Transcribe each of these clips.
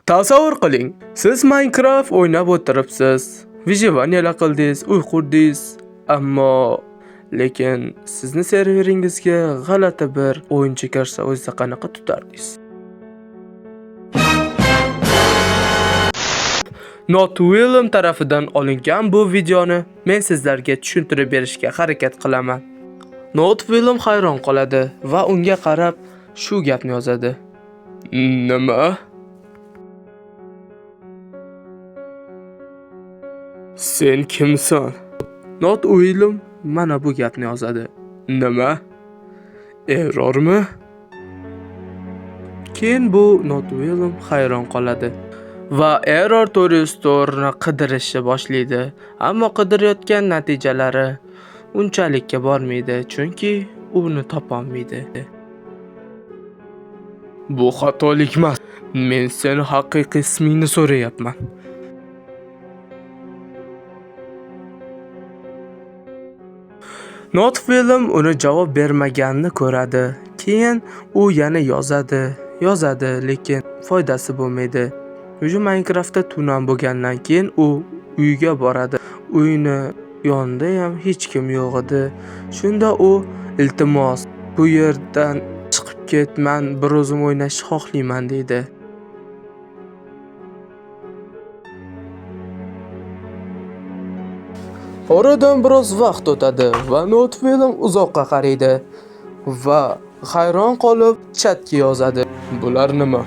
Tasavvur qiling, siz Minecraft o'ynab o'tiribsiz, выживание qildingiz, uy qurdingiz, ammo lekin sizni serveringizga g'alati bir o'yinchi kirsa, o'zingizni qanaqa tutardingiz? Not Willem tarafidan olingan bu videoni men sizlarga tushuntirib berishga harakat qilaman. Not Willem hayron qoladi va unga qarab shu gapni yozadi. Nima? Sen kimsan? Not Willem mana bu gapni yozadi. Nima? Errormi? Keyin bu Not Willem hayron qoladi va Error 404 ni qidirishni boshlaydi. Ammo qidirayotgan natijalari unchalikka bormaydi, chunki uni topolmaydi. Bu xatolik emas. Men seni haqiqiy ismingni so'rayapman. Not Willem uni javob bermaganini ko'radi. Keyin u yana yozadi, yozadi, lekin foydasi bo'lmaydi. Уже Minecraftda tun bo'lgandan keyin u uyiga boradi. Uyini yonida ham hech kim yo'q edi. Shunda u iltimos, bu yerdan chiqib ket, man bir o'zim o'ynashni xohlayman deydi. Oradan biroz vaqt o'tadi va Not Willem uzoqqa qaraydi va hayron qolib chatga yozadi. Bular nima?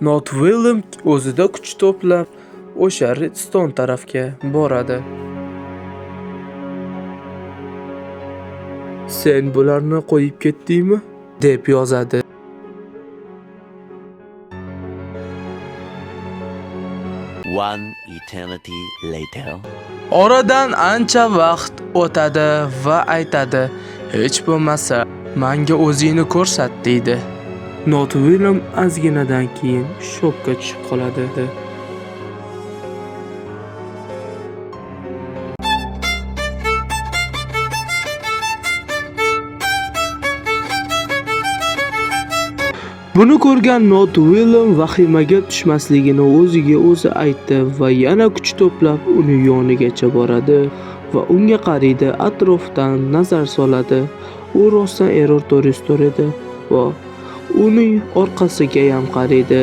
Not Willem o'zida kuch to'plab o'sha redstone tarafga boradi. Sen bularni qo'yib ketdingmi? Deb yozadi. One eternity later. Oradan ancha vaqt o'tadi va aytadi: "Hech bo'lmasa, menga o'zingni ko'rsat" deydi. Not Willem ozginadan keyin shokka tushib qoladi. Buni ko'rgan Not Willem vahimaga tushmasligini o'ziga o'zi aytdi va yana kuch to'plab uni yonigacha boradi va unga qaraydi, atrofdan nazar soladi. U rostdan Error 404 edi va uning orqasiga ham qaraydi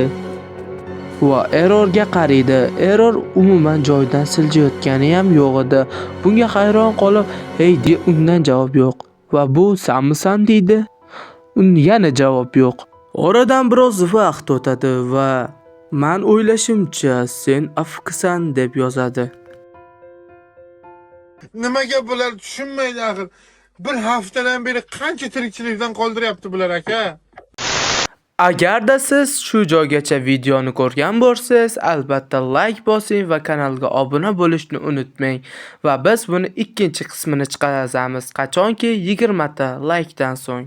va Errorga qaraydi. Error umuman joyidan siljayotgani ham yo'q edi. Bunga hayron qolib, "Hey" de undan javob yo'q va bu sanmisan deydi. Un yana javob yo'q. Oradan biroz vaqt o'tadi va man o'ylashimcha sen AFKsan deb yozadi. Nimaga bular tushunmaydi axir? Bir haftadan beri qancha tirikchilikdan qoldiryapti bular aka. Agarda siz shu joygacha videoni ko'rgan bo'lsangiz, albatta like bosing va kanalga obuna bo'lishni unutmang. Va biz buni ikkinchi qismini chiqaramiz, qachonki 20 ta likedan so'ng.